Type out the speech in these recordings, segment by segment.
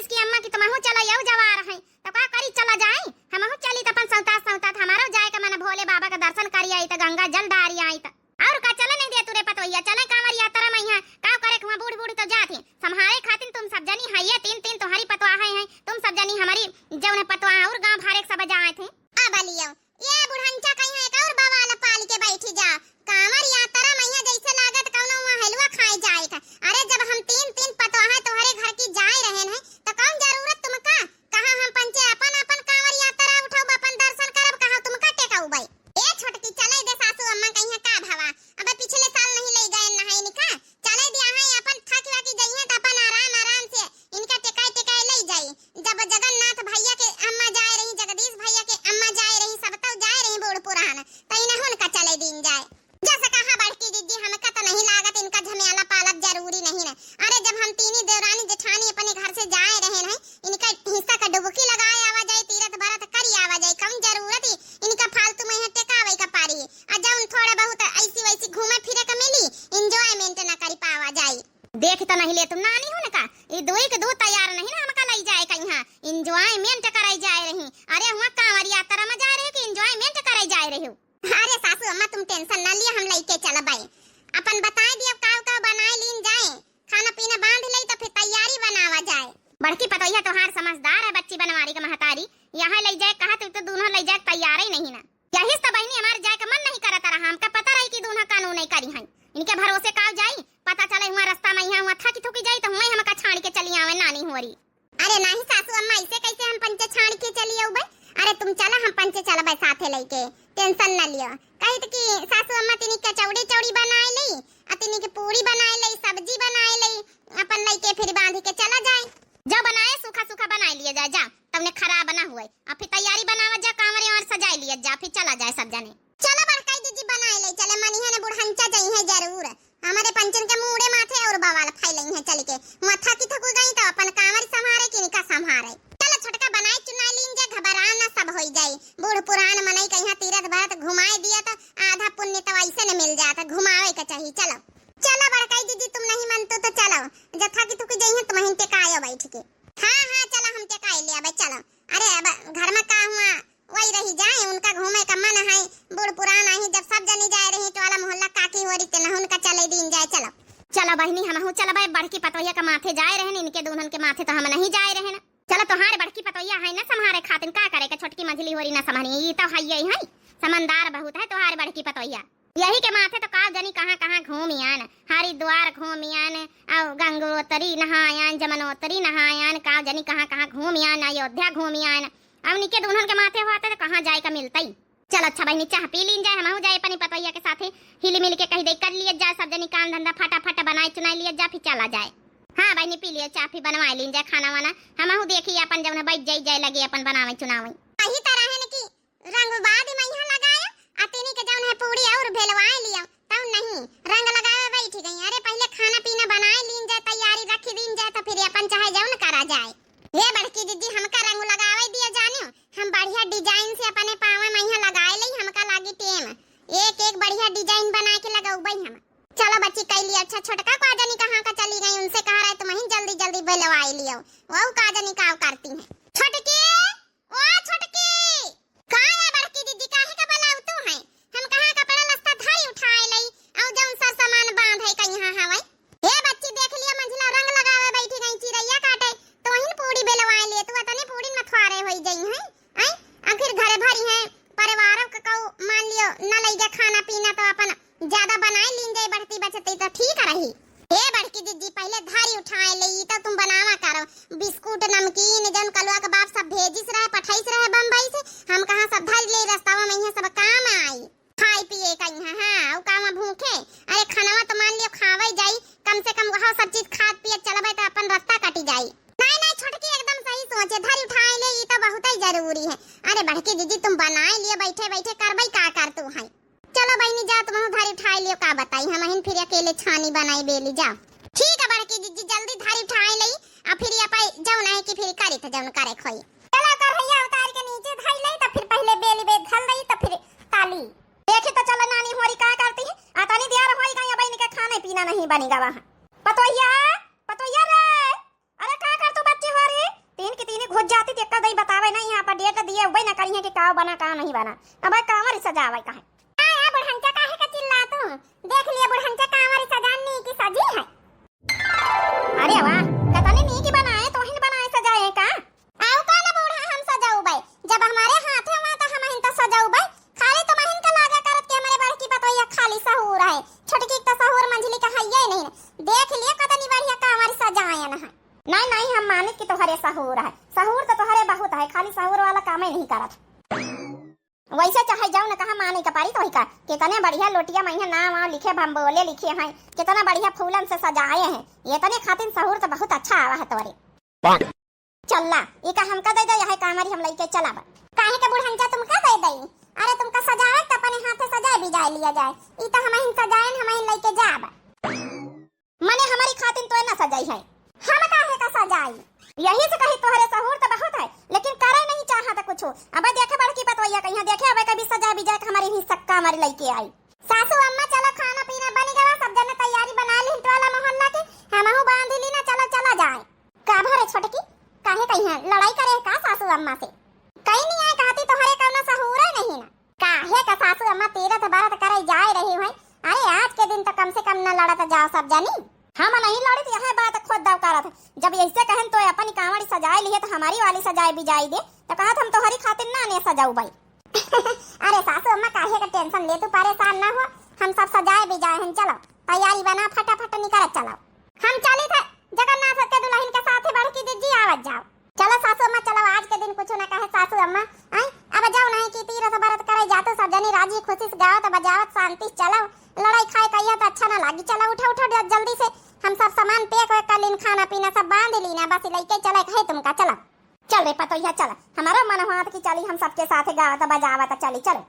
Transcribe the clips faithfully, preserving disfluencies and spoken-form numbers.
इसकी अम्मा की तुमहू चला यऊ जवार है, तो का करी, चला जाई, हमहू चली त अपन सौता सौता, त हमारो जाए का मन, भोले बाबा का दर्शन करी आई, त गंगा जल डारी आई, त और का, चले नहीं दे तुरे पतोहिया, चले कांवर यात्रा में। यहाँ का करे, हुआ बूढ़ बूढ़ तो जात ही, संभारे खातिन तुम सब जनी है, ये तीन तीन तुम्हारी पतवाह है, तुम सब जनी हमारी जौन है पतवाह और गांव भारे के सब जाए थे। अब लियो, ये बुढ़ंचा कहीं एक और बवाल पाल के बैठी जा। कांवर यात्रा में यहाँ जैसे लागत कौनो वहाँ हलवा खाए जाए का। अरे जब हम तीन तीन पतवाह तोहरे घर की जाए रहे हैं, तो कौन जरूरत तुमका? कहाँ हम पंचे अपन अपन कांवर यात्रा उठाउब, अपन दर्शन करब, कहाँ तुमका टेकउबै? ए छोटकी, चले दे सासू अम्मा कहीं का भवा। अब पिछले साल नहीं ले गए नहाई निका, चले दिया है, अपन थक वाकी जइहे त अपन आराम आराम से इनका टेकाए टेकाए ले जाई। जब जगन्नाथ भैया के अम्मा जाए रही, जगदीश भैया के अम्मा जाए रही, सब तो जाए रही बूढ़ पुरान, त इन्हें उनका चले दीन जाए। जैसे कहा बड़की दीदी, हमका तो नहीं लागत इनका झमेला पालब जरूरी नहीं न। अरे जब हम तीनी देवरानी जेठानी अपने घर से जाए रहे हैं, इनका हिस्सा का डुबकी लगाए आवा जाए, तीरथ बरत करी आवा जाए, कौन जरूरत ही इनका फालतू में यहाँ टेकावे का पारी। आ जौन थोड़ा बहुत ऐसी वैसी घूमे फिरे का मिली, एंजॉयमेंट ना करी पावा जाए। देख तो नहीं ले तुम नानी हो न का, ये दुई के दू तैयार नहीं ना हमका लई जाए कहीं, एंजॉयमेंट कराई जाए रही। अरे हुआ कांवर यात्रा में जाए रहे कि एंजॉयमेंट कराई जाए रहे हो? अरे सासू अम्मा, तुम टेंशन ना लिया, हम लइके चलबै। अपन बताए दिया का का बनाए लीन जाए, खाना पीना बांध लई तो फिर तैयारी बनावा जाए। बड़की पतोहिया तोहार समझदार है, बच्ची बनवारी का महतारी, यहाँ लई जाए कहा तो, तो दोनों लई जाए तैयार ही नहीं ना। यही से तो बहिनी हमारे जाए का मन नहीं करत रहा, हमका पता रही कि दोनों कानून नहीं करी हैं, इनके भरोसे का जाई, पता चले हुआ रास्ता में यहाँ हुआ थकी थुकी जाई तो हुआ हमका छाड़ के चली आवे नानी हुआरी। अरे नाही सासू अम्मा, ऐसे कैसे हम पंचे छाड़ के चली अउबै? अरे तुम चला, हम पंचे चलबै साथे लइके, टेंशन ना लियो। कहित कि सासू अम्मा तिनी के चौड़ी चौड़ी बनाए लई, आ तिनी के पूरी बनाए लई, सब्जी बनाए लई, अपन लइके फिर बांध के चला जाए। जा बनाए, सूखा सूखा बनाए लिया जाए, जा, तब ने खराब ना हुए। आ फिर तैयारी बनावा जा, कांवर वांवर सजाए लिया जा, फिर चला जाए सब जने। चला बड़काई दीदी, बनाए ले चले, मनिहा ने बुढ़ंचा जइहे जरूर। हमारे पंचन के मूड़े माथे और बवाल फैलई है चल के। हुआ थकी थकु गई तो अपन कांवर संभारे कि इनका संभारे। चला छोटका बनाए चुनाए लीन जा, घबरा ना, सब होई जाई। बूढ़ पुरान मनई कहीं तीरथ बरत घुमाए दिया तो आधा पुण्य तो ऐसे ने मिल जाता, घुमावे के चाहिए। चलो, चलो बड़काई दीदी, तुम नहीं मनतो तो चलो, जथा की थुकी जइहे तुम हिन टेकायो बैठ के। हाँ, हाँ, चला हम टेकाए ले अबे, चलो। अरे अब घर में का हुआ, वही रही जाए, उनका घूमे का मन है, बूढ़ पुरान आई, जब सब जनी जाए रही टोला मोहल्ला काकी होरी ते नहुन का चले दीन जाए, चलो। चलो बहिनी, हमहू चलबै, बड़की पतोहिया का माथे जाए रहन, इनके दुल्हन के माथे तो हम नहीं जाए रहन। चलो तोहार बड़की पतोहिया है ना संभारे खातिन, का करे के छोटकी मझली होरी ना संभारी, ई तो है ही है, समझदार बहुत है तोहार बड़की पतोहिया। यही के माथे तो का जनी कहाँ कहाँ घूम आन, हरिद्वार घूम आन, और गंगोत्री नहायान, जमनोत्री नहायान, का जनी कहाँ कहाँ घूम आन, अयोध्या घूम आन। अब निके दुल्हन के माथे हुआ तो कहाँ जाए का मिलतई। चल अच्छा बहिनी, चाह पी लीन जाए, हमहू जाए अपनी पतोहिया के साथे हिल मिल के कही दे कर लिए जाए, सब जनी काम धंधा फटाफट बनाए चुनाए लिए जा, फिर चला जाए। हाँ बहिनी, पी लियो चाह, फिर बनवाए लीन जाए खाना वाना, हमहू देखी अपन जौन बैठ जाई जाए लगे अपन बनावे चुनावे। यही तरह है न कि रंग बाद में यहाँ लगाया, आ तिनी के जौन है पूरी और भेलवाए लियो, तब नहीं रंग लगावे बैठ गई। अरे पहले खाना पीना बनाए लीन जाए, तैयारी रखी दीन जाए, तो फिर अपन चाहे जौन करा जाए। हे बड़की दीदी, हमका रंग लगावे दियो जानियो, हम बढ़िया डिजाइन से अपने पावे में यहाँ लगाए लई, हमका लागी टेम। एक एक बढ़िया डिजाइन बना के लगौबै हम। चलो बच्ची, कैली अच्छा, छोटका का जनी कहाँ का चली गई, उनसे कहा रहे तुम ही जल्दी जल्दी भेलवाए लियो, वो का जनी का करती हैं। छोटकी, ओ छोटकी। का है बड़की दीदी, काहे का बुलावतू है? हम कहाँ कपड़ा लत्ता धरी उठाए लई, और जौन सर सामान बांध है कहीं हवे। हे बच्ची, देख लियो, मंझला रंग लगावे बैठी गई, चिरैया काटे, तोहिन पूड़ी बेलवाए लिए, तू अतने पूड़ी में थ्वारे होई जाई है। आई, आखिर घरे भरी है, परिवारों के कऊ मान लियो, न लई गए खाना पीना, तो अपन ज्यादा बनाए लीन जाए, बढ़ती बचती तो ठीक रही। हे बड़की दीदी, पहले धरी उठाए ले, ई तो तुम बनावा करो, बिस्कुट, नमकीन, जौन कलुआ के बाप सब भेजिस रहे, पठाइस रहे बम्बई से, हम कहाँ सब धर ले, रस्तावा में यहाँ सब काम आई। खाए पिए का यहाँ, हाँ, उ काम भूखे। अरे, खानवा तो मान लियो खावे जाई, कम से कम वहाँ सब चीज खात पियत चलबे तो अपन रास्ता कटी जाई। नहीं, नहीं, छोटकी एकदम सही सोचे, धरी उठाए ले, ई तो बहुत ही जरूरी है। अरे, बड़की दीदी, तुम बनाए लियो, बैठे बैठे करबई का कर तू है। चलो बहिनी, जा तुम धरी उठाए लियो, का बताई, हम हिन फिर अकेले छानी बनाई बेली, जा। ठीक है बड़की दीदी, जल्दी धरी उठाए ले, आ फिर ये पाई जौन है कि फिर करी तो जौन करे खोई। चला कढ़ैया उतार के नीचे धई लई, त फिर पहिले बेली बे धल दई, त फिर ताली। देखी त चला नानी होरी का करती है। आ तनी देर होई गई, अब इनके खाने पीना नहीं बनी गवा है। पतोहिया, पतोहिया रे, अरे का कर तू बच्ची होरी? अबे ना करिहे कि का बना का नहीं बना। अब कांवर सजावे का है। आ, आ बुढ़ंचा काहे का चिल्ला तू? देख लिए बुढ़ंचा कांवर सजान नीकी सजी है। अरे वाह, कतनी नीकी बनाए, तोहिन बनाए सजाए का? आउ का ना बूढ़ा हम सजउबे, जब हमारे हाथे हुआ त हमहिन त सजउबे। खाली तुमहिन का लागा करत कि हमरे बड़की पतोहिया खाली सहूर है, छोटकी त सहूर मंझली का हइये नहीं। देख लिए कतनी बढ़िया कांवर सजायन है। नहीं, नहीं, हम मानित कि तोहरे सहूर है, सहूर त तोहरे बहुत है, खाली सहूर वाला कामे नहीं करत। वैसे चाहे जौन कहा माने के पारी तोही का, कितने बढ़िया लोटिया मइहाँ नाम वाम लिखे, हम बोले लिखे हैं, कितना बढ़िया फूलन से सजाए हैं, इतने खातिन सहूर त बहुत अच्छा आवा है तोरे। चल्ला, ई का हमका दे दे, यह कांवरी हम लइके चलब। काहे के बुढ़ंचा तुमका दे दई? अरे तुमका सजावे त अपने हाथे सजाए बिजाए लिया जाए, ई त हमहिन सजाएन, हमहिन लइके जाब। मने हमरी खातिन तोय ना सजाई है। हम काहे का सजाई? यही से कही तोहरे सहूर त बहुत है, लेकिन करे नहीं चाहत कुछो। अबे देखे बड़की पतोहिया कहिया देखे अबे कभी सजाए बिजाए के हमरी ही सक्का हमरी लइके आई। सासू अम्मा चलो खाना पीना बनी गवा, सब जने तैयारी बना ली टोला मोहल्ला के, हमहू बांध ली ना, चलो चला जाए। का भरे छोटकी, काहे कहिया लड़ाई करे का सासू अम्मा से? कहीं नहीं आए कहती तोहरे कौनो सहूर है नहीं ना। काहे का सासू अम्मा तीरथ बरत करे जाए रही हुई। अरे आज के दिन त कम से कम न लड़त जाओ सब जनी। हम नहीं लड़ित, यह बात खुद दाव करत। जब ऐसे कहन तो अपन कांवड़ी सजाए लिए त हमरी वाली सजाए बिजाई दे, त कहत हम तोहरी खातिर ना ने सजाऊ बाई। अरे सासू अम्मा काहे का tension ले तू, परेशान ना हो, हम सब सजाए बिजाए हन। चलो तैयारी बना फटाफट निकल चलो। हम चली थे जगन्नाथ के दुल्हन के साथे बड़की जिज्जी आवत जाओ। चलो सासू अम्मा, चलो, आज के दिन कुछ ना कहे सासू अम्मा। आई, अब जाओ नहीं कि तीरथ बरत करे जातो, सब जनी राजी खुशी से गावत बजावत शांति से चलो। लड़ाई खाए कहिया तो अच्छा ना लागी। चलो उठो, उठो, ज-, जल्दी से हम सब सामान pack वैक कर लीन, खाना पीना सब बांध लीन, बस लइके चले कहे तुमका। चलो, चल रे पतोहिया, चल, हमारा मन हुआ कि चली हम सबके साथे गावत बजावत चली। चलो,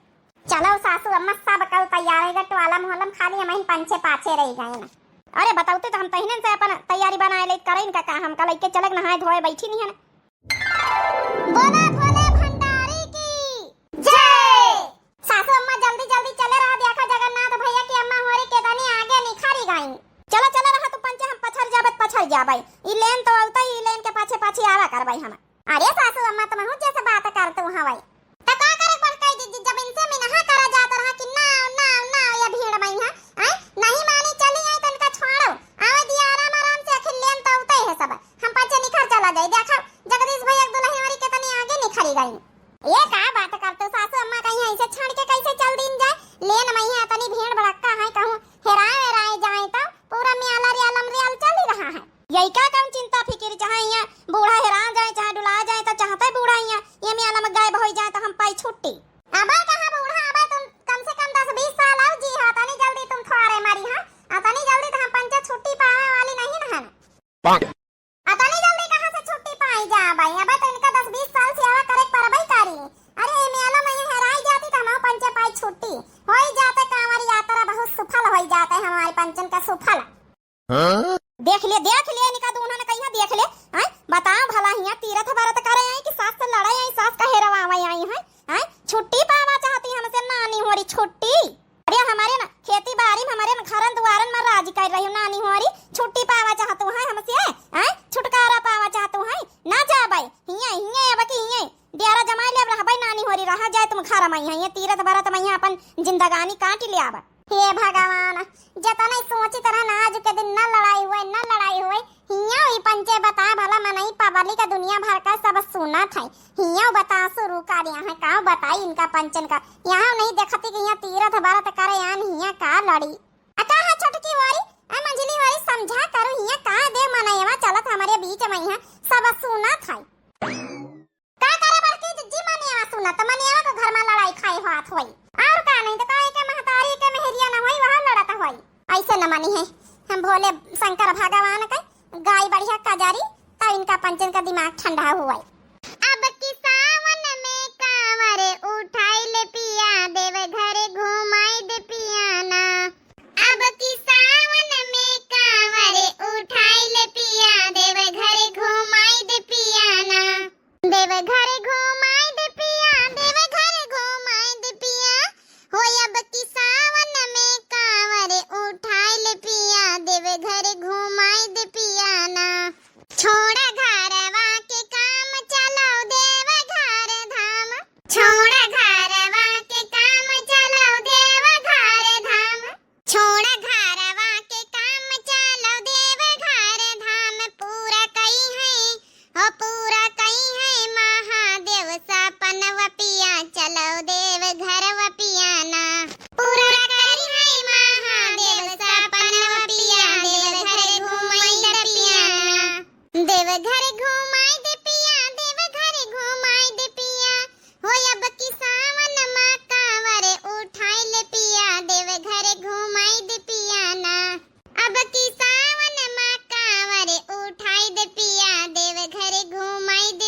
चलो सासू अम्मा, सब कल तैयार है, टोला मोहल्ला में खाली हमहिन पंचे पाछे रह गए ना। अरे बताओ तो हम तहिनन से अपन तैयारी बनाए ले करे इनका का, हमका लइके चलक नहाए धोए बैठी नहीं है ना। बोला भोले भंडारी की जय। सासू अम्मा जल्दी जल्दी चले रहा, देखा जगन्नाथ भैया की अम्मा होरी के तनी आगे निखरी गई। चला चला रहा तू पंचे, हम पछर जाबत पछर जाबाई। ई लेन तो अउता ही, ई लेन के पाछे पाछे आवा करबाई हम। अरे सासू अम्मा तुमहू जैसे बात करत हवई। त का करे बड़काई जिज्जी, जब इनसे मिनहा करा जात रहा कि ना, ना, ना, ये भीड़ में है, आय, नहीं मानी चली आई तनका छोड़ो। आवे दिया आराम आराम से, आखिर लेन तो अउते है सब। हम पाछे निखर चला जाई। देखा, जगदीश भैया के दुल्हन वाली के तनी आगे निखरी गई। ये का बात करते सासू अम्मा, कहीं ऐसे छाड़ के कैसे चल दीन जाए? लेन में है तनी भीड़ भड़क्का है, कहूँ हेराए वेराए जाए तो पूरा म्याला रियालम रियाल चल ही रहा है। यही का कम चिंता फिकिर, चाहे यहाँ बूढ़ा हेरा जाए, चाहे डुला जाए, तो चाहते बूढ़ा यहाँ ये म्याला में गायब हो जाए तो हम पाई छुट्टी। अबे कहाँ बूढ़ा, अबे तुम कम से कम दस बीस साल और जी हो, तनी जल्दी तुम थोड़े मरी हो, और तनी जल्दी तो हम पंचे छुट्टी पावे वाली नहीं ना है। अतनी जल्दी कहाँ से छुट्टी पाई जा भाई? अबे तो इनका दस बीस साल सेवा करे के परबई करी। अरे, ए मेला में ये हेराई जाती तो हम पंचे पाई छुट्टी। होई जाते कांवर यात्रा बहुत सुफल होई जाते हमारे पंचन का सुफल। हाँ? देख ले, देख ले, इनका दूनन कहिया देख ले। हैं? बताओ भला हियाँ तीरथ बरत करे आई कि सास से लड़े आई, सास का हेरवावे आई हैं? हैं? छुट्टी पावा चाहती हमसे नानी होरी छुट्टी। अरे हमारे ना खेती बारी में, हमारे ना घरन दुआरन में राज कर रही हो नानी होरी, छुट्टी पावा चाहत हो हैं हमसे, हैं? छुटकारा पावा चाहत हो हैं? ना जाबे, हियाँ, हियाँ अब कि हियाँ डेरा जमाई ले अब रहबे नानी होरी, रहा जाए तुम घर में, हियाँ तीरथ बरत में हियाँ अपन जिंदगानी काट ले अब। हे भगवान, जतने सोचित रहन आज के दिन ना लड़ाई हुए, ना लड़ाई हुए, हियाँ ई पंचे बता भला मनई पब्लिक दुनिया भर का सब सुनत है। हियाँ बता शुरू कर यहाँ का बताई इनका पंचन का। यहाँ नहीं देखती कि यहाँ तीरथ बरत करे आन हियाँ का लड़ी। आ का है छोटकी वारी, आ मंझली वारी समझा करो हियाँ का दे मनईवा चलत हमारे बीच में यहाँ सब सुनत है। का करे बड़की जिज्जी, मनियावा सुनत, मनियावा को घर में लड़ाई खाए हाथ होई। और का नहीं तो काहे के महतारी के मेहरिया न होई, वहाँ लड़त होई। ऐसे न मनी है, हम भोले शंकर भगवान के गाय बढ़िया कजारी, तब इनका पंचन का दिमाग ठंडा हुआ। अब की सावन में कांवर उठाई ले पिया, देव घर घुमाई दे पिया ना। अब की सावन में कांवर उठाई ले पिया, देव घर घुमाई दे पिया ना। देव घर घुमाई दे पिया, देव घर घुमाई दे पिया। हो अब की सावन में कांवर उठाई ले पिया, देव घर घुमाई दे पिया ना। छोड़ा घरवा के काम,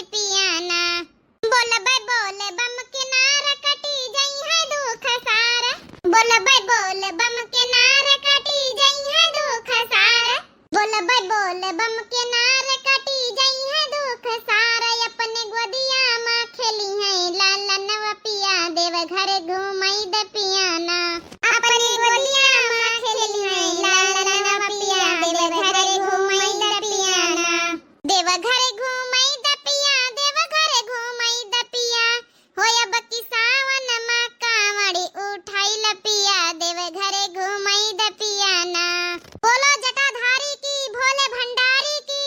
पियाना। बोलबै बोल बम के नारा कटी जइहैं दुख सारा। बोलबै बोल बम के नारा कटी जइहैं दुख सारा। बोलबै बोल बम के नारा कटी जइहैं दुख सारा। अपने गोदिया मा खेलिहैं लालनवा पिया। देवघर घुमई द पियाना। अपने गोदिया मा खेलिहैं लालनवा पिया। देवघर घुमई द पियाना। देवघर घुमई द पिया, देवघर घुमई द पिया। हो अब की सावन मा कांवड़ी उठाई ल पिया, देवघर घुमई द पियाना। बोलो जटाधारी की, भोले भंडारी की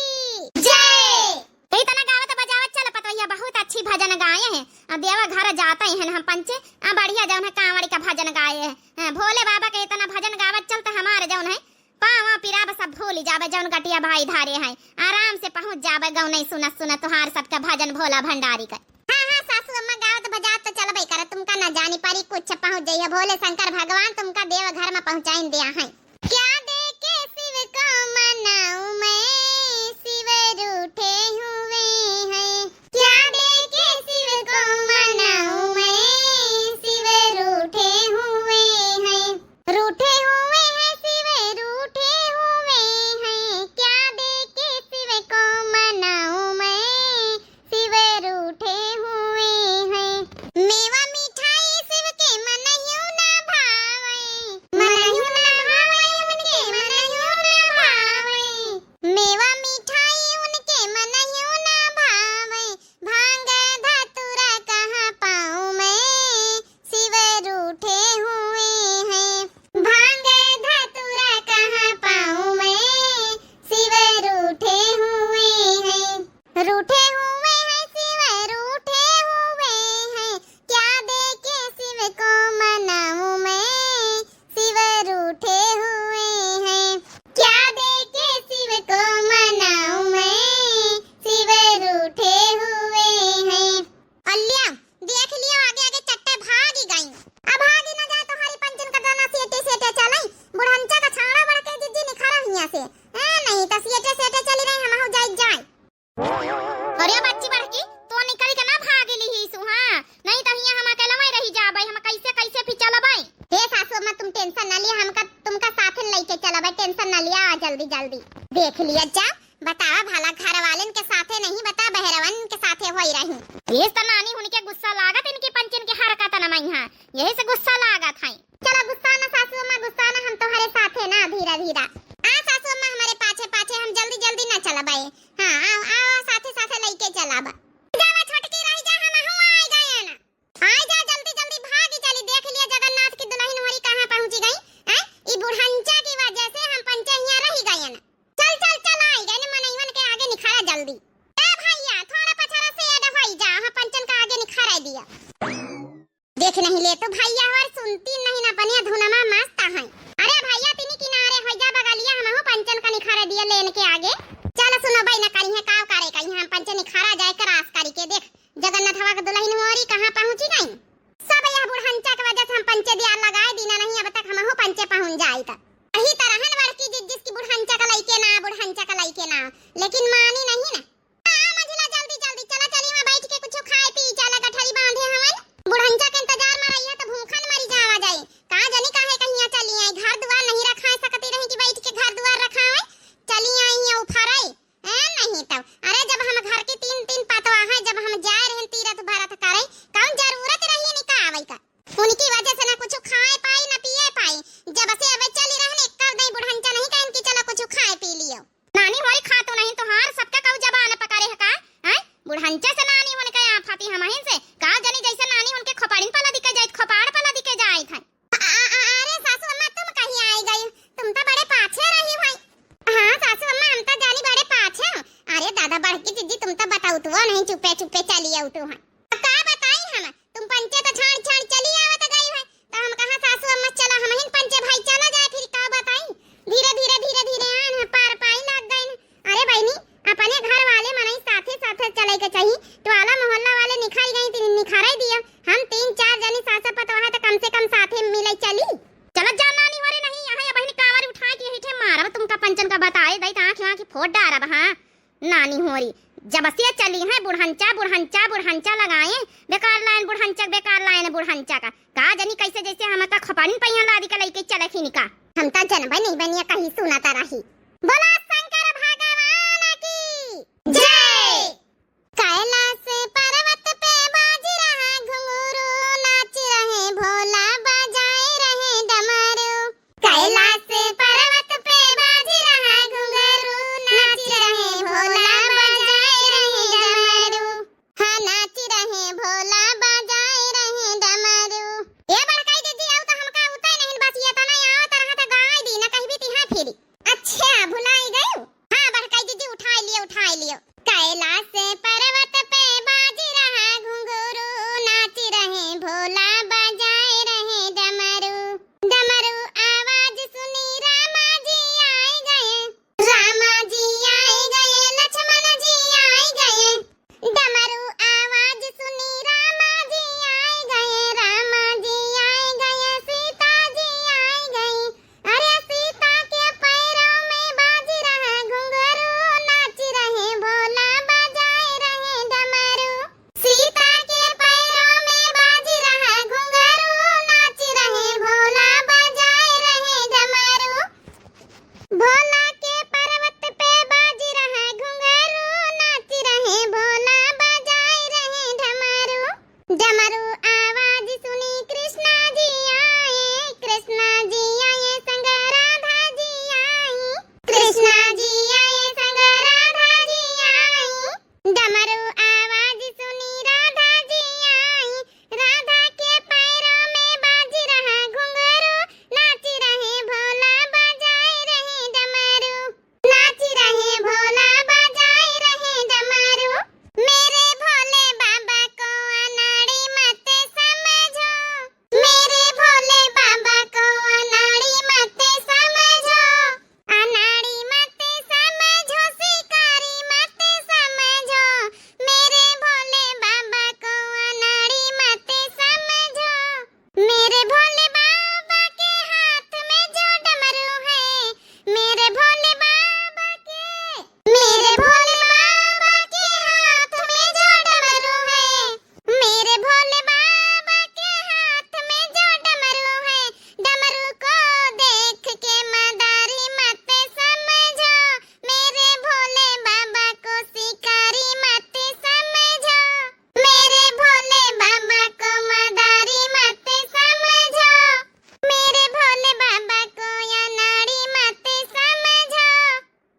जय। यही तना गावत बजावत चल पतवैया, बहुत अच्छी भजन गाए हैं। अब देवघर जाते हैं हम पंचे, आ बढ़िया जौन है कांवड़ी का भजन गाए हैं। हाँ, भोले बाबा के इतना भजन गावत चलते हमारे जौन है पाँव पिराब सब भूल जाबे, जौन गटिया भाई धारे हैं, आराम से पहुँच जाबे। गौनई सुनत सुनत तोहार सबके भजन भोला भंडारी के। हाँ, हाँ, सासू अम्मा गावत बजात तो चलबे करत, तुमका न जानी परी कुछ, पहुँच जइहे भोले शंकर भगवान तुमका देवघर मा पहुँचाइन दिया है। क्या देके शिव को मनाऊं मैं, शिव रूठे हुए हैं। क्या देके शिव को मनाऊं मैं, शिव रूठे हुए हैं। रूठे हुए हैं शिव, रूठे हुए हैं, क्या देके शिव को मनाऊं मैं, शिव रूठे हुए हैं। मेवा मिठाई शिव के मनहियो ना भावे, मनहियो ना भावे उनके, मनहियो ना भावे। मेवा मिठाई उनके मनहियो ना भावे, भांग धतूरा कहाँ पाऊँ मैं, शिव रूठे हुए हैं। भांग धतूरा कहाँ पाऊँ मैं, शिव रूठे हुए हैं। रूठे हुए हैं शिव, रूठे हुए हैं, क्या देके शिव को मनाऊँ मैं, शिव रूठे हुए हैं। क्या देके शिव को मनाऊं मैं, शिव रूठे हुए हैं। अल्लिया, देख लियो, आगे आगे चट्टे भागी गई। अब भागी न जाए तोहरी पंचन का दाना सेटे सेटे चलाई, बुढ़ंचा का छाड़ा बढ़ के जिज्जी निखारा हिया से। ए, नहीं तो सेटे सेटे चली रही, हम हो जाई जाए। अरे बच्ची बड़की, तो निकल के ना भाग लिही सु, हाँ? नहीं तो हियाँ हम अकेलवे रही जाबै, हम कैसे, कैसे फिर चलबै? हे सासू अम्मा, तुम tension ना लिया, हमका, तुमका साथे लइके चलबै, tension ना लिया, आ जल्दी, जल्दी। देख लिया जा, बतावा भला घर वालन के साथे नहीं, बता बहरवन के साथे होई रही। ये तो नानी हुन के गुस्सा लागत, इनके पंचन के हरकत न मइहाँ, यही से गुस्सा लागत है। चला गुस्सा ना सासू अम्मा, गुस्सा ना, हम तोहरे साथे ना, धीरा धीरा। आ सासू अम्मा, हमरे पाछे पाछे, हम जल्दी जल्दी ना चलबै। हाँ, आओ, आओ, साथे साथे लइके चलब। जावा छोटकी, रही जा, हमहू आइ गएन। आइ जा, जल्दी जल्दी भागी चली, देख लिया जगन्नाथ की दुलहिन होरी कहाँ पहुँची गई। हैं? ई बुढ़ंचा की वजह से हम पंचे हियाँ रहि गएन। चल चल चल, आइ गएन, मनइवन के आगे निखारा जल्दी। ए भइया, थोड़ा पछारा से एड होई जा, हाँ, पंचन का आगे निखारा दिया। देख नहीं ले तो भइया, और सुनती नहीं ना, अपने धुनमा मस्त है। अरे भइया, तिनी किनारे होई जा बगलिया, हमहू पंचन का निखारा दिया लेन के आगे। चल सुनबै न करिहैं, काव करे कहिहैं, हम पंचे निखारा जाए cross करिके। देख, जगन्नाथवा के दुलहिन होरी कहाँ पहुँची गई। सब यह बुढ़ंचा के वजह से हम पंचे दिया लगाए दीना नहीं, अब तक हमहू पंचे पहुँच जाइत। यही तरह न बड़की जिज्जिस की बुढ़ंचा का लइके ना, बुढ़ंचा का लइके ना, लेकिन मानी नहीं ना। आ, मझिला, जल्दी, जल्दी चला, चली वहाँ बैठ के कुछ खाए पी, चला गठरी बांधे हवन। बुढ़ंचा के इंतजार में रहिया तो भूखन मरी जावा जाई। का जनी काहे कहिया चली आई, घर दुआर नहीं रखाए सकती रही कि बैठ के घर दुआर रखाए। चली आई है उफराई। ए, नहीं तो, अरे जब हम घर की तीन तीन पतवा है, जब हम जाए रहन तीरथ भरत करे, कौन जरूरत रही इनका आवे का? उनकी वजह से ना कुछ खाए पाई, ना पिए पाई। जब से अबे चली रहन, एक कर दई बुढ़ंचा नहीं कहन कि चलो कुछ खाए पी लियो। नानी होरी खातू नहीं तोहार, सबका कऊ जबान पकड़े है का? हैं? बुढ़ंचा से नानी उनके आफती हमहिन से। का जनी जैसे नानी उनके खोपड़िन पर लदिके जाइत, खोपड़ पर लदिके जाइत है। अ-, अ-, अ-, अरे सासू अम्मा, तुम कहीं आई गई? तुम तो बड़े पाछे रही भाई। हाँ सासू अम्मा, हम तो जानी बड़े पाछे हो। अरे दादा, बड़की जिज्जी, तुम तो बताओ तो नहीं, चुप्पे चुप्पे चली आओ तो है। अब का बताई हम, तुम पंचे तो छाड़ छाड़ चली आवत गई है, तो हम कहा सासू अम्मा चला हमहिन पंचे भाई चला जाए, फिर का बताई। धीरे धीरे धीरे धीरे आन है, पार पाई लाग गई न। अरे बहिनी, अपने घर वाले मनई साथे साथे चले के चाही, टोला मोहल्ला वाले निखार गई, तीन निखारे दिया। हम तीन चार जनी सास पतोह है तो कम से कम साथे मिले चली। चलत जा नानी होरी, नहीं यहाँ ये बहिनी कांवर उठा के यही ठे मारब, तुमका पंचन का बताए दई, तो आँखी आँखी फोड़ डारब। हाँ नानी होरी, जब से चली हैं बुढ़ंचा, बुढ़ंचा, बुढ़ंचा लगाए। बेकार लाइन बुढ़ंचा, बेकार लाइन बुढ़ंचा का। का जनी कैसे जैसे हमका खपाड़िन पहिया लादी के लइके चलत ही निका। हम त जनबे नहीं बनिया कहीं सुनत रही। बोला शंकर भगवान की जय। कैलाश पर्वत पे बाज रहा घुंघरू, नाच रहे भोला बजाए रहे डमरू। कैलाश पर्वत पे बाज रहा घुंघरू, नाच रहे भोला बजाए रहे डमरू। हाँ, नाच रहे भोला बजाए रहे डमरू। ए बड़काई दीदी, आउ त हमका उतै नहीं, बस ये तना आवत रहा त गाय दी, न कहीं भी तिहाँ फिरी। अच्छा, भुलाई गयू? हाँ, बड़काई दीदी, उठाई लियो, उठाई लियो। कैलाश पर्वत पे बाज रहा घुंघरू, नाच रहे भोला बजाए रहे डमरू। डमरू आवाज सुनी रामा जी आए गए, रामा जी आए गए, लक्ष्मण जी आए गए। डमरू आवाज सुनी रामा जी आए गए, रामा जी आए गए, सीता जी आए गई। अरे सीता के पैरों में बाज रहा घुंघरू, नाच रहे भोला बजाए रहे डमरू। सीता के पैरों में बाज रहा घुंघरू, नाच रहे भोला बजाए रहे डमरू। भोला के पर्वत पे बाज रहा घुंघरू, नाच रहे भोला बजाए रहे डमरू। डमरू आवाज सुनी कृष्णा जी आए, कृष्णा जी आए संग राधा जी आई, कृष्णा जी आए संग राधा जी आई। डमरू आवाज सुनी राधा जी आई, राधा के पैरों में बाज रहा घुंघरू, नाच रहे भोला बजाए रहे डमरू। नाच रहे भोला बजाए रहे डमरू। मेरे भोले बाबा को अनाड़ी मत समझो, मेरे भोले बाबा को अनाड़ी मत समझो। अनाड़ी मत समझो, शिकारी मत समझो, मेरे भोले बाबा को अनाड़ी मत समझो। मेरे भोले बाबा के हाथ में जो डमरू है, मेरे भोले बाबा के, मेरे भोले बाबा के हाथ में जो डमरू है, मेरे भोले बाबा के हाथ में जो डमरू है, डमरू को देख के मदारी मत समझो, मेरे भोले बाबा को शिकारी मत समझो, मेरे भोले बाबा को मदारी मत समझो, मेरे भोले बाबा को अनाड़ी मत समझो।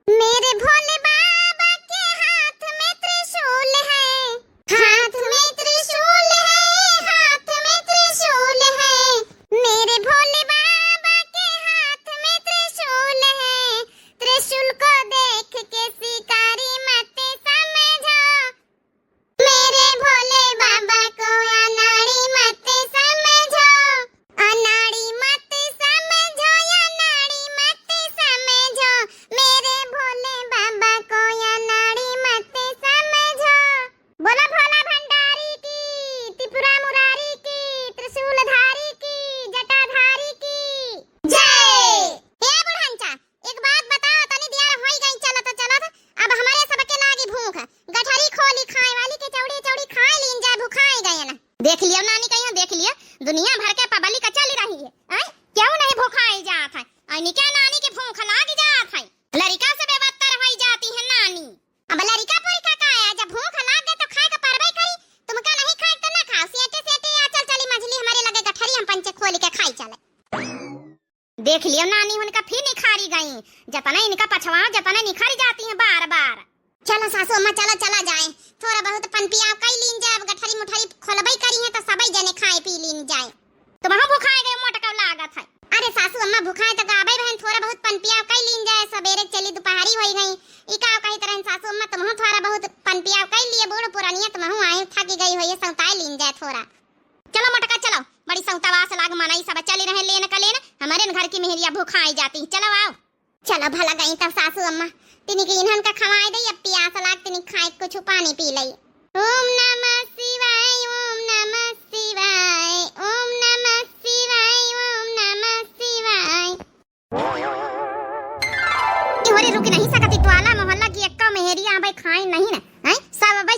मेरे भोले बाबा के हाथ में त्रिशूल है, हाथ में त्रिशूल है, हाथ में त्रिशूल है। मेरे भोले बाबा के हाथ में त्रिशूल है, त्रिशूल को देख के शिकारी मत समझो। मेरे भोले बाबा को अनाड़ी मत समझो, अनाड़ी मत समझो, अनाड़ी मत समझो, मेरे भोले बाबा को अनाड़ी मत समझो। बोला भोला भंडारी की, त्रिपुरा मुरारी की, त्रिशूलधारी की, जटाधारी की जय। हे बुढ़ंचा, एक बात बताओ, तनी दियार होई गई चलत चलत, अब हमरे सबके लागी भूख। गठरी खोली खाए वाली के चौड़ी चौड़ी खाए लीन जाए, भुखाए गए ना। देख लियो नानी कहियो, देख लियो, दुनिया भर के पब्लिक चली रही है, हैं? क्यों नहीं भुखाए जात है? ऐनी क्या नानी के भूख लाग जात है, लड़िका से बेवत्तर होई जाती है नानी। अब लड़िका पुरखा का है, जब भूख लाग गए तो खाए के परबे करी, तुमका नहीं खाए तो ना खाओ, सेटे सेटे आ चल चली मझली हमरे लगे गठरी हम पंचे खोली के खाई चले। देख लियो नानी, उनका फिर निखारी गई, जतना इनका पछवाओ, जतना निखारी जाती हैं बार बार। चलो सासू अम्मा, चलो, चला जाए, थोड़ा बहुत पन पियाव कई लीन जाए, अब गठरी मुठरी खोलबई करी है तो सबई जने खाए पी लीन जाए। तुमहू भुखाए गए मोटका लागत है। अरे सासू अम्मा, भुखाए तो गाबे बहन, थोड़ा बहुत पन पियाव कई लीन जाए, सबेरे चली दोपहरी होई गई। ई का कही तरह सासू अम्मा, तुमहू थोड़ा बहुत पन पियाव कई लिए, बूढ़ पुरानिया तुमहू आए थकी गई होइए, सौताए लीन जाए थोड़ा। चलो मोटका चलो, बड़ी सौतवा से लाग मनई सब चली रहे लेन का लेन, हमरे न घर की मेहरिया भुखाई जाती, चलो आओ। चलो भला गई तब सासू अम्मा, तिनी के इन्हन का खवाई दई, अब पियास लाग तिनी खाए कुछ पानी पी लई। ओम नमः शिवाय, ओम नमः शिवाय, ओम नमः शिवाय, ओम नमः शिवाय। इहोरे रुक नहीं सकती, टोला मोहल्ला की एक्को मेहरिया अबे खाए नहीं न, हैं? सब अबे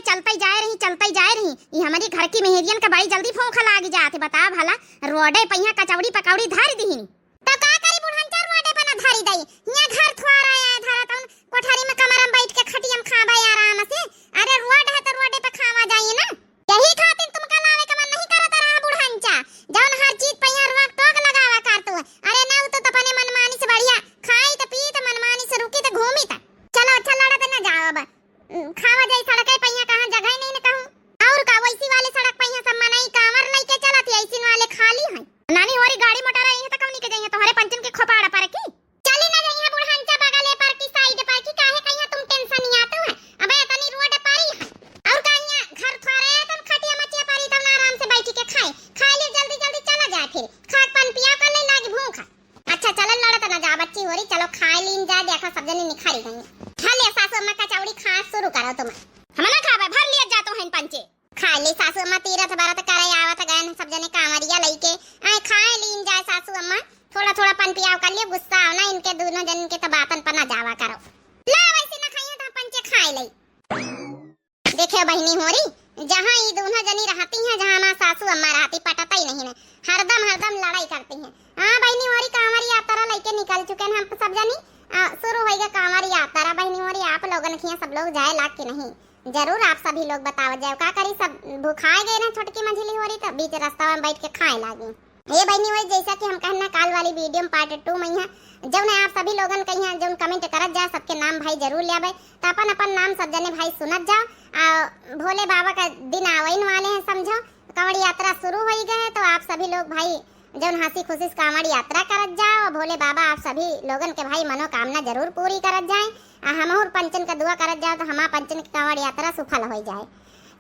कि मेहरियन का बड़ी जल्दी भूख लाग जात है, बतावा भला, रोडे पे यहाँ कचौड़ी पकौड़ी धर दिहिन। तो का करी बुढ़नचा, रोडे पे ना धरी दई, यहाँ घर थ्वारा आया है धरा तउन, कोठरी में कमरा में बैठ के खटिया में खाबे आराम से। अरे रोड है तो रोडे पे खावा जाइए ना। यही खातिर तुमका लावे का मन नहीं करत रहा बुढ़नचा, जउन हर चीज पे यहाँ रोक टोक लगावा कर तू। अरे ना, उ तो अपने मनमानी से बढ़िया खाई त पी त मनमानी से रुकी त घूमी त। चलो अच्छा लड़ा त ना जाओ अब। उम, खावा जाई सड़के पे, यहाँ कहाँ जगह ही नहीं न कहूँ। और का, वैसी वाले सड़क पे यहाँ सब मनई कांवर लइके चलत है, ऐसी वाले खाली हैं। नानी होरी गाड़ी मोटर आई है तो कौनी के जाइए तोहरे पंचन के खोपाड़ा पर की? चली ना जाइए बुढ़नचा बगले पर की साइड पर की, काहे कहिया तुम टेंशन ही आते हैं। अबे इतनी रोड पर ही है। और का यहाँ घर थोड़े है, तुम खटिया मचिया पर ही तब ना आराम से बैठी के खाए, खा ले जल्दी जल्दी चला जाए, फिर खा के पानी पिया कर ले लागी भूख। अच्छा चलो लड़त ना जा बच्ची होरी, चलो खाए लीन जाए, देखो सब जने निखारी गई। खा ले सासू अम्मा कचौड़ी खा शुरू करो तुम। हम ना खाबे, भर लिया जा तो हैं पंचे। खा ले सासू अम्मा, तीरथ बरत करे आवत गए न सब जने कांवरिया लइके, आए खाए लीन जाए सासू अम्मा, थोड़ा थोड़ा पन पियाव कर लियो, गुस्सा आओ ना इनके दोनों जन के तो बातन पर ना जावा करो। ला वैसे ना खाइए तो पंचे खाए लई। देखे बहिनी होरी, जहाँ ई दोनों जनी रहती हैं, जहाँ हमार सासू अम्मा रहती, पटता ही नहीं है, हरदम हरदम लड़ाई करती हैं। हाँ बहिनी होरी, कांवर यात्रा लइके निकल चुके हैं हम सब जनी। आ, शुरू होइगा कांवर यात्रा बहिनी होरी, आप लोगन खिया सब लोग जाए लाग के नहीं? जरूर आप सभी लोग बतावत जाओ, का करी सब भुखाए गए ना छोटकी मंझली होरी, तो बीच रास्ता में बैठ के खाए लागी। ये बहिनी होरी, जैसा कि हम कहना काल वाली वीडियो में पार्ट टू में यहाँ जौन आप सभी लोगन कहिया जौन कमेंट करत जाए, सबके नाम भाई जरूर ले आवे, तो अपन अपन नाम सब जने भाई सुनत जाओ। आ भोले बाबा का दिन आवे वाले हैं, समझो कांवड़ यात्रा शुरू होई गए है, तो आप सभी लोग भाई जौन हंसी खुशी से कांवड़ यात्रा करत जाओ, भोले बाबा आप सभी लोगन के भाई मनोकामना जरूर पूरी करत जाए। आ हमहूर पंचन का दुआ करत जाओ, तो हमार पंचन के कांवड़ यात्रा सफल होई जाए।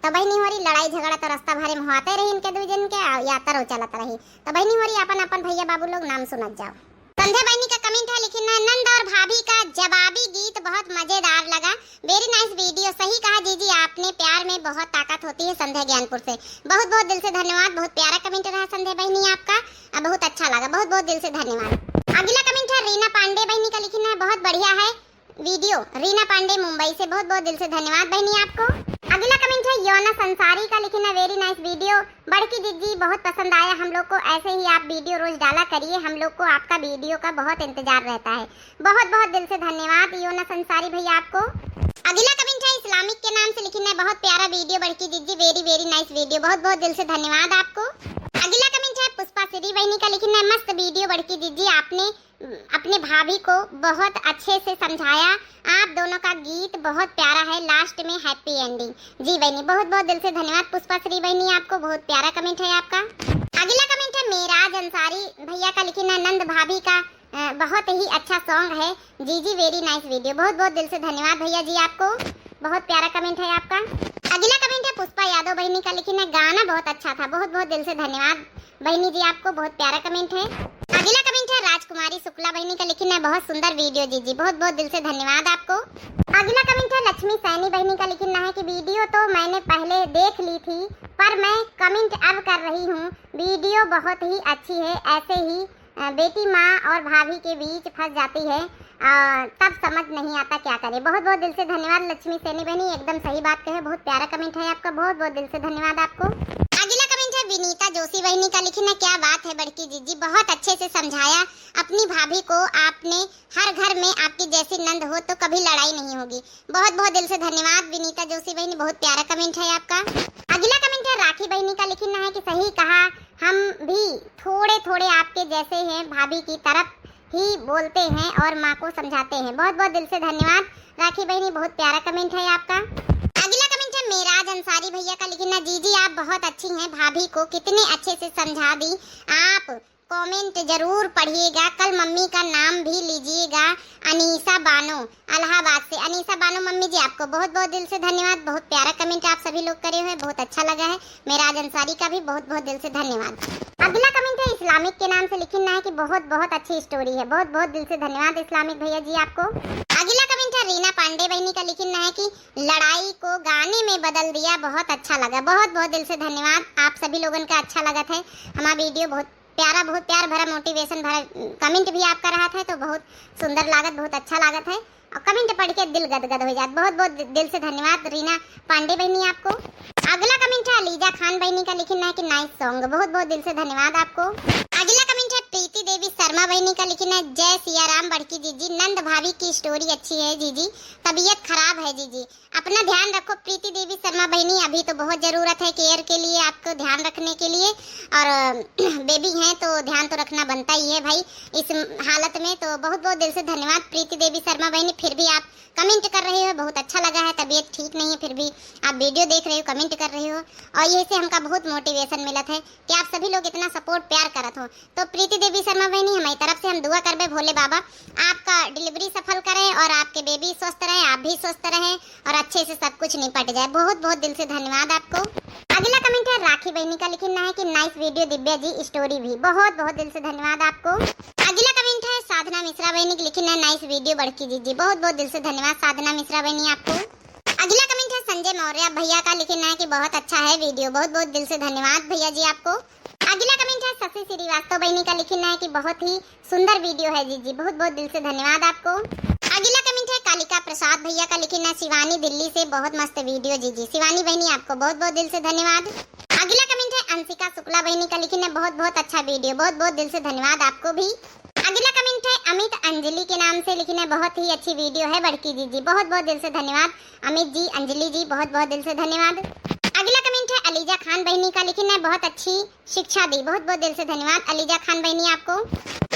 तो बहिनी होरी, लड़ाई झगड़ा तो रास्ता भरे में होते रही इनके दू जन के, आ यात्रा चलत रही। तो बहिनी होरी, अपन अपन भैया बाबू लोग नाम सुनत जाओ। संध्या बहिनी का कमेंट है, लिखिन है, नंद और भाभी का जवाबी गीत बहुत मजेदार लगा। Very nice video। सही कहा जीजी आपने, प्यार में बहुत ताकत होती है। संध्या ज्ञानपुर से बहुत बहुत दिल से धन्यवाद। बहुत प्यारा कमेंट रहा संध्या बहिनी आपका, आ, बहुत अच्छा लगा। बहुत बहुत दिल से धन्यवाद। अगला कमेंट है रीना पांडे बहिनी का, लिखिन है, बहुत बढ़िया है वीडियो। रीना पांडे मुंबई से बहुत बहुत दिल से धन्यवाद बहिनी आपको। अगला कमेंट है योनस अंसारी का, लिखिन है, very nice video। बड़की जीजी बहुत पसंद आया हम लोग को, ऐसे ही आप वीडियो रोज डाला करिए, हम लोग को आपका वीडियो का बहुत इंतजार रहता है। बहुत बहुत दिल से धन्यवाद योनस अंसारी भैया आपको। अगला कमेंट है इस्लामिक के नाम से, लिखिन है, बहुत प्यारा वीडियो बड़की जीजी, very very nice video। बहुत बहुत दिल से धन्यवाद आपको। अगला कमेंट है पुष्पा श्री बहिनी का, लिखिन है, मस्त वीडियो बड़की जीजी, आपने अपने भाभी को बहुत अच्छे से समझाया। आप दोनों का गीत बहुत प्यारा है, लास्ट में हैप्पी एंडिंग। जी बहिनी, बहुत बहुत दिल से धन्यवाद पुष्पा श्री बहिनी आपको, बहुत प्यारा कमेंट है आपका। अगला कमेंट है मेराज अंसारी भैया का, लिखिन है, नंद भाभी का, अ, बहुत ही अच्छा सॉन्ग है जीजी, very nice video। बहुत बहुत दिल से धन्यवाद भैया जी आपको, बहुत प्यारा कमेंट है आपका। अगला कमेंट है पुष्पा यादव बहिनी का, लिखिन है, गाना बहुत अच्छा था। बहुत बहुत दिल से धन्यवाद बहिनी जी आपको, बहुत प्यारा कमेंट है। अगला कमेंट है राजकुमारी शुक्ला बहिनी का, लिखिन है, बहुत सुंदर वीडियो जीजी, बहुत बहुत दिल से धन्यवाद आपको। अगला कमेंट है लक्ष्मी सैनी बहिनी का, लिखिन है कि वीडियो तो मैंने पहले देख ली थी, पर मैं कमेंट अब कर रही हूँ, वीडियो बहुत ही अच्छी है, ऐसे ही अ, बेटी माँ और भाभी के बीच फंस जाती है, अ, तब समझ नहीं आता क्या करे। बहुत बहुत दिल से धन्यवाद लक्ष्मी सैनी बहिनी, एकदम सही बात कहे, बहुत प्यारा कमेंट है आपका, बहुत बहुत दिल से धन्यवाद आपको। अगला कमेंट है विनीता जोशी बहिनी का, लिखिन है, क्या बात है बड़की जीजी, बहुत अच्छे से समझाया अपनी भाभी को आपने, हर घर में आपकी जैसी नंद हो तो कभी लड़ाई नहीं होगी। बहुत बहुत दिल से धन्यवाद विनीता जोशी बहिनी, बहुत प्यारा कमेंट है आपका। अगला कमेंट है राखी बहिनी का, लिखिन है कि सही कहा, हम भी थोड़े थोड़े आपके जैसे हैं, भाभी की तरफ ही बोलते हैं और माँ को समझाते हैं। बहुत बहुत दिल से धन्यवाद राखी बहिनी, बहुत प्यारा कमेंट है आपका। अगला कमेंट है मेराज अंसारी भैया का, लिखिन है, जीजी आप बहुत अच्छी हैं, भाभी को कितने अच्छे से समझा दी आप। कमेंट जरूर पढ़िएगा, कल मम्मी का नाम भी लीजिएगा, अनीसा बानो इलाहाबाद से। अनीसा बानो मम्मी जी, आपको बहुत बहुत दिल से धन्यवाद, बहुत प्यारा कमेंट आप सभी लोग करे हुए, बहुत अच्छा लगा है। मेराज अंसारी का भी बहुत बहुत दिल से धन्यवाद। अगला कमेंट है इस्लामिक के नाम से, लिखिन है कि बहुत बहुत अच्छी स्टोरी है। बहुत बहुत दिल से धन्यवाद इस्लामिक भैया जी आपको। अगला कमेंट है रीना पांडे बहिनी का, लिखिन है कि लड़ाई को गाने में बदल दिया, बहुत अच्छा लगा। बहुत बहुत दिल से धन्यवाद, आप सभी लोगन का अच्छा लगत है हमारा वीडियो, बहुत प्यारा, बहुत प्यार भरा, मोटिवेशन भरा कमेंट भी आपका रहत है, तो बहुत सुंदर लागत, बहुत अच्छा लागत है। और कमेंट पढ़ के दिल गदगद हो जात। बहुत बहुत दि-, दिल से धन्यवाद रीना पांडे बहिनी आपको। अगला comment है अलीजा खान बहिनी का, लिखिन है कि nice song, बहुत बहुत दिल से धन्यवाद आपको। अगला comment है प्रीति देवी शर्मा बहिनी का, लिखिन है जय सिया राम बड़की जीजी, नंद भाभी की story अच्छी है जीजी, तबीयत खराब है जीजी, अपना ध्यान रखो प्रीति देवी शर्मा बहिनी, अभी तो बहुत जरूरत है care के लिए, आपको ध्यान रखने के लिए, और baby हैं तो ध्यान तो रखना बनता ही है भाई इस हालत में। तो बहुत बहुत दिल से धन्यवाद प्रीति देवी शर्मा बहिनी, फिर भी आप comment कर रहे हो, बहुत अच्छा लगा है, तबीयत ठीक नहीं है फिर भी आप video देख रहे हो, comment कर रहे हो, और यही से हमका बहुत motivation मिलत है कि आप सभी लोग इतना support प्यार करत हो। तो प्रीति देवी शर्मा बहिनी, हमारी तरफ से हम दुआ करबे भोले बाबा आपका delivery सफल करें और आपके baby स्वस्थ रहे, आप भी स्वस्थ रहें और अच्छे से सब कुछ निपट जाए। बहुत बहुत दिल से धन्यवाद आपको। अगला comment है राखी बहिनी का, लिखिन है कि nice video दिव्या जी, story भी, बहुत बहुत दिल से धन्यवाद आपको। अगला comment है साधना मिश्रा बहिनी की, लिखिन है nice video बड़की जीजी, बहुत बहुत दिल से धन्यवाद साधना मिश्रा बहिनी आपको। अगला comment है संजय मौर्य भैया का, लिखिन है कि बहुत अच्छा है video, बहुत बहुत दिल से धन्यवाद भैया जी आपको। अगला comment है शशि श्रीवास्तव बहिनी का, लिखिन है कि बहुत ही सुंदर video है जीजी, बहुत बहुत दिल से धन्यवाद आपको। अगला comment है कालिका प्रसाद भैया का, लिखिन है शिवानी दिल्ली से, बहुत मस्त video जीजी। शिवानी बहिनी आपको बहुत बहुत दिल से धन्यवाद। अगला comment है अंशिका शुक्ला बहिनी का, लिखिन है बहुत बहुत अच्छा video, बहुत बहुत दिल से धन्यवाद आपको भी। अगला comment है अमित अंजलि के नाम से, लिखिन है बहुत ही अच्छी video है बड़की जीजी, बहुत बहुत दिल से धन्यवाद अमित जी, अंजलि जी, बहुत बहुत दिल से धन्यवाद। अगला comment है अलीजा खान बहिनी का, लिखिन है बहुत अच्छी शिक्षा दी, बहुत बहुत दिल से धन्यवाद अलीजा खान बहिनी आपको।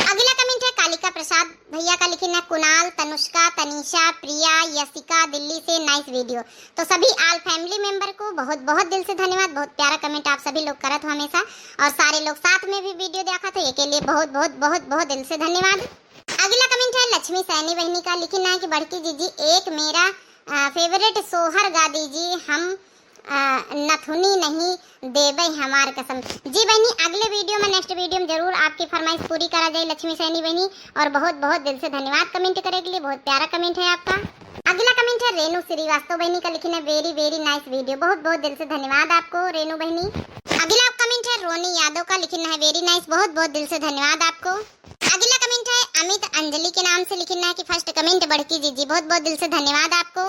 अगला comment है कालिका प्रसाद भैया का, लिखिन है कुणाल, तनुष्का, तनीषा, प्रिया, यशिका दिल्ली से, nice video। तो सभी all family member को बहुत बहुत दिल से धन्यवाद, बहुत प्यारा comment आप सभी लोग करत हो हमेशा, और सारे लोग साथ में भी video देखा था, ये के लिए बहुत बहुत बहुत बहुत दिल से धन्यवाद। अगला comment है लक्ष्मी सैनी बहिनी का, लिखिन है कि बड़की जीजी एक मेरा, अ, favourite सोहर गा दीजिए, हम, अ, नथुनी नहीं देबै हमार कसम। जी बहिनी, अगले video में, next video में जरूर आपकी फरमाइश पूरी करा जाए लक्ष्मी सैनी बहिनी। और बहुत बहुत दिल से धन्यवाद comment करे के लिए, बहुत प्यारा comment है आपका। अगला comment है रेणु श्रीवास्तव बहिनी का, लिखिन है very very nice video, बहुत बहुत दिल से धन्यवाद आपको रेणु बहिनी। अगला comment है रोनी यादव का, लिखिन है very nice, बहुत बहुत दिल से धन्यवाद आपको। अगला comment है अमित अंजलि के नाम से, लिखिन है कि first comment बड़की जीजी, बहुत बहुत दिल से धन्यवाद आपको।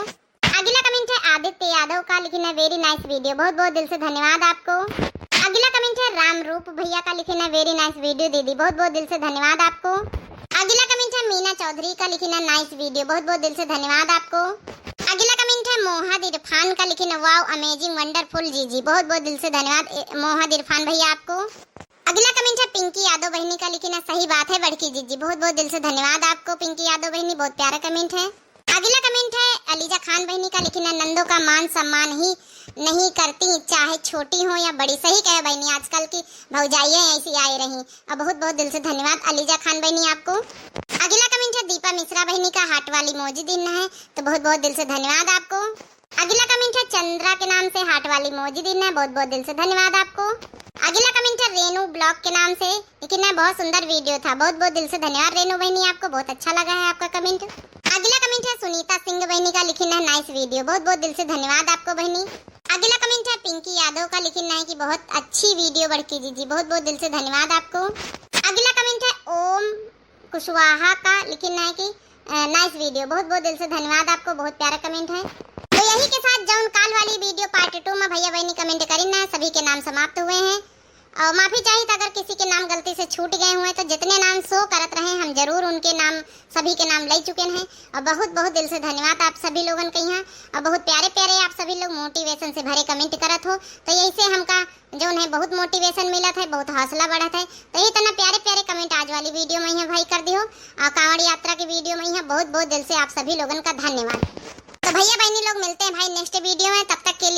अगला comment है आदित्य यादव का, लिखिन है very nice video, बहुत बहुत दिल से धन्यवाद आपको। अगला comment है राम रूप भैया का, लिखिन है very nice video दीदी, बहुत बहुत दिल से धन्यवाद आपको। अगला comment है मीना चौधरी का, लिखिन है nice video, बहुत बहुत दिल से धन्यवाद आपको। अगला comment है मोहद इरफान का, लिखिन है wow amazing wonderful जीजी, बहुत बहुत दिल से धन्यवाद ए, मोहद इरफान भैया आपको। अगला comment है पिंकी यादव बहिनी का, लिखिन है सही बात है बड़की जीजी, बहुत बहुत दिल से धन्यवाद आपको पिंकी यादव बहिनी, बहुत प्यारा comment है। अगला comment है अलीजा खान बहिनी का, लिखिन है नंदों का मान सम्मान ही नहीं करती, चाहे छोटी हो या बड़ी। सही कहे बहिनी, आजकल की भौजाइयाँ ऐसी आई रही। अब बहुत बहुत दिल से धन्यवाद अलीजा खान बहिनी आपको। अगला comment है दीपा मिश्रा बहिनी का, हाट वाली मौजी दिन है, तो बहुत बहुत दिल से धन्यवाद आपको। अगला comment है चंद्रा के नाम से, हाट वाली मौजी दिन है, बहुत बहुत दिल से धन्यवाद आपको। अगला comment है रेनू vlog के नाम से, लिखिन है बहुत सुंदर video था, बहुत बहुत दिल से धन्यवाद रेनू बहिनी आपको, बहुत अच्छा लगा है आपका comment। अगला comment है सुनीता सिंह बहिनी का, लिखिन है nice video, बहुत बहुत दिल से धन्यवाद आपको बहिनी। अगला comment है पिंकी यादव का, लिखिन है कि बहुत अच्छी video बड़की जीजी, बहुत बहुत दिल से धन्यवाद आपको। अगला comment है ओम कुशवाहा का, लिखिन है कि, अ, nice video, बहुत बहुत दिल से धन्यवाद आपको, बहुत प्यारा comment है। तो यही के साथ जौन काल वाली video part two में भैया बहिनी comment करिन ना, सभी के नाम समाप्त हुए हैं। और माफी चाहित अगर किसी के नाम गलती से छूट गए हुए, तो जितने नाम show करत रहे, हम जरूर उनके नाम, सभी के नाम ले चुके हैं। और बहुत बहुत दिल से धन्यवाद आप सभी लोगन के यहाँ, और बहुत प्यारे प्यारे आप सभी लोग motivation से भरे comment करत हो, तो यही से हमका जौन है बहुत motivation मिलत है, बहुत हौसला बढ़त है। तो ये इतना प्यारे प्यारे comment आज वाली video में यहाँ भाई कर दियो, और कांवड़ यात्रा की video में यहाँ बहुत बहुत दिल से आप सभी लोगन का धन्यवाद। तो भैया बहिनी लोग मिलते हैं भाई next video में, तब तक के लिए